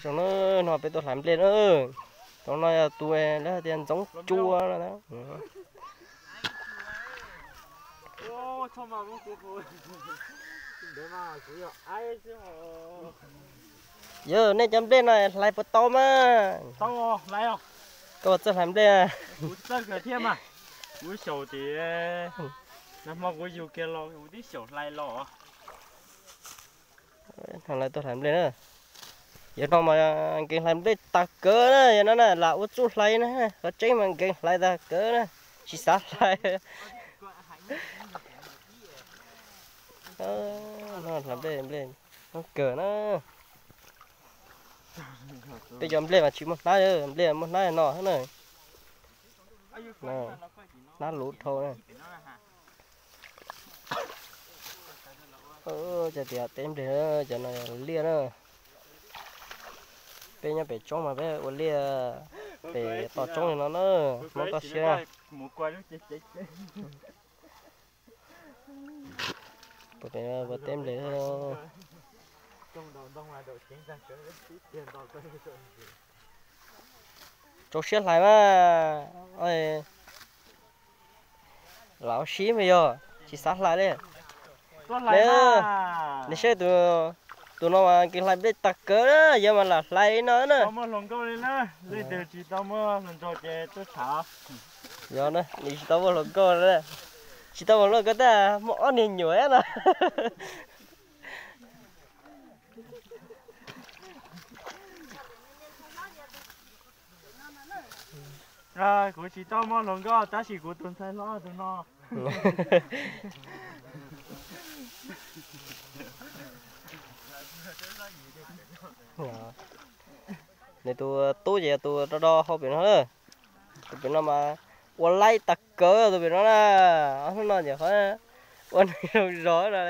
Zoo na, no peb tuaj hlais nplej na. Tus no yog tus lawv hais tias ntxoov cua no. Yog nej cov nplej no hlais puas tau mas? Koj puas txawj hlais nplej? Kuv txawj kawg thiab mas. Kuv xyaum tias nag hmo kuv yug kiag los kuv twb xyaum hlais los. Hlais tuaj hlais nplej na. Yog no mas nkees hlais nplej tag kawg na, yog no na lam ua txuj hlais na, qhov tseeb mas nkees hlais tag kawg na, tsis xav hlais. No hlais nplej, nplej kawg na. Peb cov nplej mas tsis muaj hnab, nplej muaj hnab no na. Hnab luv dhau na. Cov tias teb nplej, cov no liaj na. Peb nyob pem roob mas peb ua liaj pem tom roob li no na, Hmoob toj siab. Pem ua teb nplej. Rau siab hlais mas. Lam ua si mas yog tsis xav hlais li. Nws saib tus no mas nkees hlais nplej tag kawg na, yog mas lam hlais li no na. Yog na, nws tsis tau muaj hluas nkauj, tsis tau muaj hluas nkauj tab, muaj ob niag nyuam no. Kuv tsis tau muaj hluas nkauj tab sis kuv tus ntxhais hlob tus no. Nws tus tub ces yog tus do do hau pem no na. Tus pem no mas ua laib tag kawg tus pem no na. Ob hnub no ces qhov ua neeg zoo zog no.